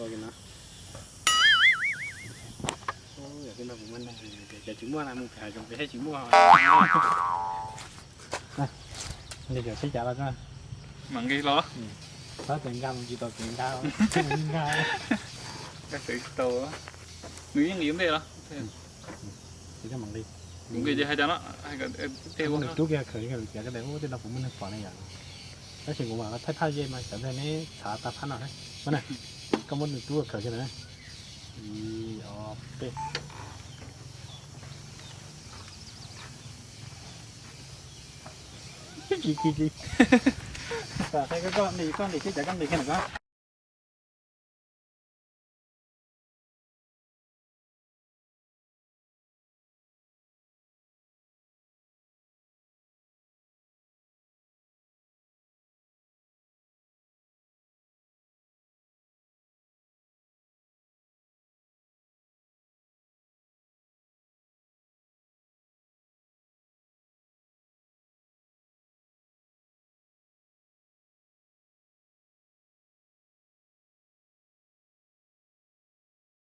Ua no. Yog tej no kuv muaj neeg, cov tsis muaj na, mus pem hav zoov pem thiaj tsis muaj. Nqis cov sib cav los. Mam nqis los. Txhob txawm nkag mus tsis tau kev nkag, nkag tsis tau. Nws yeej nqis ua ntej los. Kuv nqis ces hais cas no, hais kom tej ua nws rub kiag khawm kiag lub tias koj tias ub tej no kuv muaj neeg pom ne yom. Tab sis kuv mam thaij phaj ze mas cov ntawd neb txhav tag phab no. Koj muab nws rub khawm kiag na. Ib, ob, peb. Tsis kis li. Koj nqis, koj nqis, koj nqis, koj nqis kiag na koj.